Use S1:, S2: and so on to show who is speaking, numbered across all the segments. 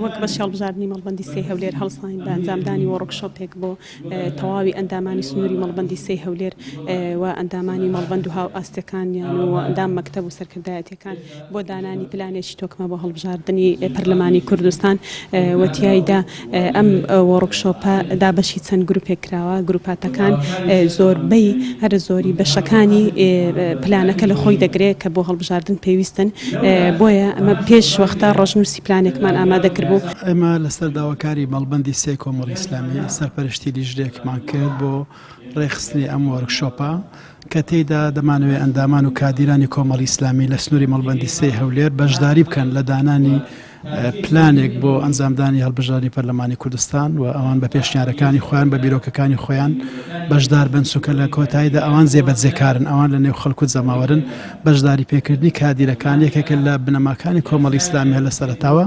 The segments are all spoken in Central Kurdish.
S1: وەک بەشی هەڵبژاردنی مەڵبەندی سێی هەولێر هەڵساین بە ئەنجامدانی وۆڕکشۆپێک بۆ تەواوی ئەندامانی سنووری مەڵبەندی سێی هەولێر و ئەندامانی مەڵبەند و هاوئاستەکانیان و ئەندام مەکتەب و سەرکردایەتیەکان بۆ دانانی پلانێکی تۆکمە بۆ هەڵبژاردنی پەرلەمانی کوردستان و تیایدا ئەم وۆڕکشۆپە دابەشی چەند گروپێک کراوە، گروپاتەکان زۆربەی هەرە زۆری بەشەکانی پلانەکە لە خۆی دەگرێت کە بۆ هەڵبژاردن پێویستن، بۆیە ئەمە پێش وەختە ڕەشنووسی پلانێکمان ئامادە کردبوو.
S2: ئێمە لەسەر داواکاری مەڵبەندی سێ کۆمەڵی ئیسلامی سەرپەرشتی لیژنەیەکمان کرد بۆ ڕێکخستنی ئەم وۆرکشۆپە کە تێیدا دەمانەوێت ئەندامان و کادیرانی کۆمەڵی ئیسلامی لە سنووری مەڵبەندی سێی هەولێر بەشداری بکەن لە دانانی پلانێک بۆ ئەنجامدانی هەڵبژاردنی پەرلەمانی کوردستان و ئەوان بە پێشنیارەکانی خۆیان بە بیرۆکەکانی خۆیان بەشدار بن چونکە لە کۆتاییدا ئەوان جێبەجێکارن ئەوان لە نێو خەڵک و جەماوەرن بەشداری پێکردنی کادیرەکان یەکێکە لە بنەماکانی کۆمەڵی ئیسلامیە لە سەرەتاوە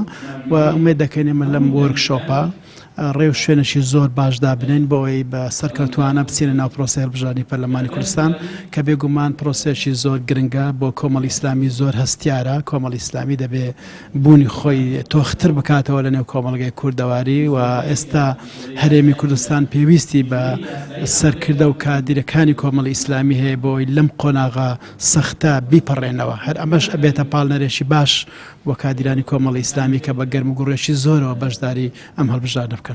S2: و ئومێد دەکەین ئێمە لەم وۆرکشۆپە ڕێوشوێنێکی زۆر باش دابنێین بۆ ئەوەی بە سەرکەوتووانە بچینە ناو پرۆسەی هەڵبژاردنی پەرلەمانی کوردستان کە بێگومان پرۆسەیەکی زۆر گرنگە بۆ کۆمەڵی ئیسلامی زۆر هەستیارە کۆمەڵی ئیسلامی دەبێ بوونی خۆی تۆختر بکاتەوە لە نێو کۆمەڵگەی کوردەواری و ئێستا هەرێمی کوردستان پێویستی بە سەرکردە و کادیرەکانی کۆمەڵی ئیسلامی هەیە بۆ ئەوەی لەم قۆناغە سەختە بیپەڕێنەوە هەر ئەمەش ئەبێتە پاڵنەرێکی باش بۆ کادیرانی کۆمەڵی ئیسلامی کە بە گەرموگوڕێکی زۆرەوە بەشداری ئەم هەڵبژاردنە بکەن.